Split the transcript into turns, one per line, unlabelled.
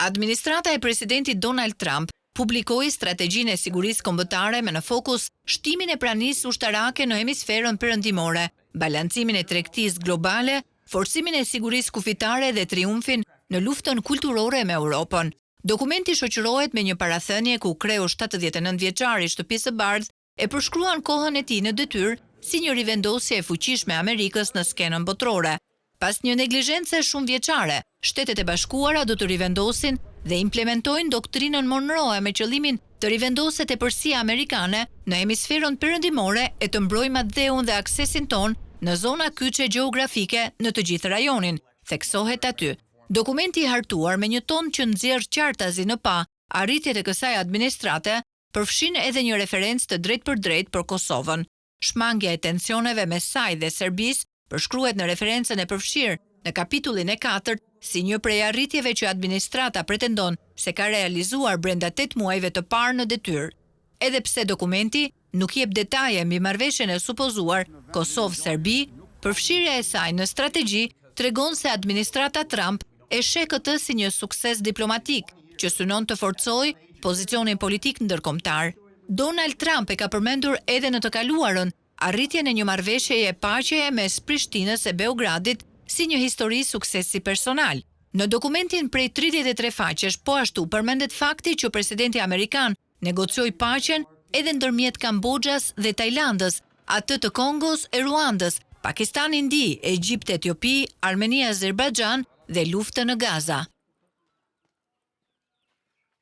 Administrata e presidentit Donald Trump publikoi Strategjinë e Sigurisë Kombëtare me në fokus shtimin e pranisë ushtarake në hemisferën perëndimore, balancimin e tregtisë globale, forcimin e sigurisë kufitare dhe triumfin në luftën kulturore me Europën. Dokumenti shoqërohet me një parathënie ku kreu 79 vjeçar i Shtëpisë së Bardhë e përshkruan kohën e tij në detyrë si një rivendosje e fuqishme e Amerikës në skenën botërore. Pas një neglizhence shumëvjeçare, Shtetet e Bashkuara do të rivendosin dhe implementojnë Doktrinën Monroe me qëllimin të rivendoset epërsia amerikane në hemisferën perëndimore e të mbrojmë atdheun dhe aksesin tonë në zona kyçe gjeografike në të gjithë rajonin, theksohet aty. Dokumenti i hartuar me një ton që nxjerr qartazi në pah arritjet e kësaj administrate, përfshin edhe një referencë të drejtpërdrejtë për Kosovën. Shmangia e tensioneve mes saj dhe Serbisë përshkruhet në referencën e përfshirë në kapitullin e katërt si një prej arritjeve që administrata pretendon se ka realizuar brenda tetë muajve të parë në detyrë. Edhe pse dokumenti nuk jep detaje mbi marrëveshjen e supozuar Kosovë-Serbi, përfshirja e saj në strategji tregon se administrata Trump e sheh këtë si një sukses diplomatik që synon të forcojë pozicionin politik ndërkombëtar. Donald Trump e ka përmendur edhe në të kaluarën arritjen e një marrëveshjeje paqeje mes Prishtinës e Beogradit si një histori suksesi personal. Në dokumentin prej 33 faqesh po ashtu përmendet fakti që presidenti amerikan negocioi paqen edhe ndërmjet Kamboxhas dhe Tajlandës, atë të Kongos e Ruandës, Pakistan Indi, Egjipt Etiopi, Armeni Azerbajxhan dhe luftën në Gaza.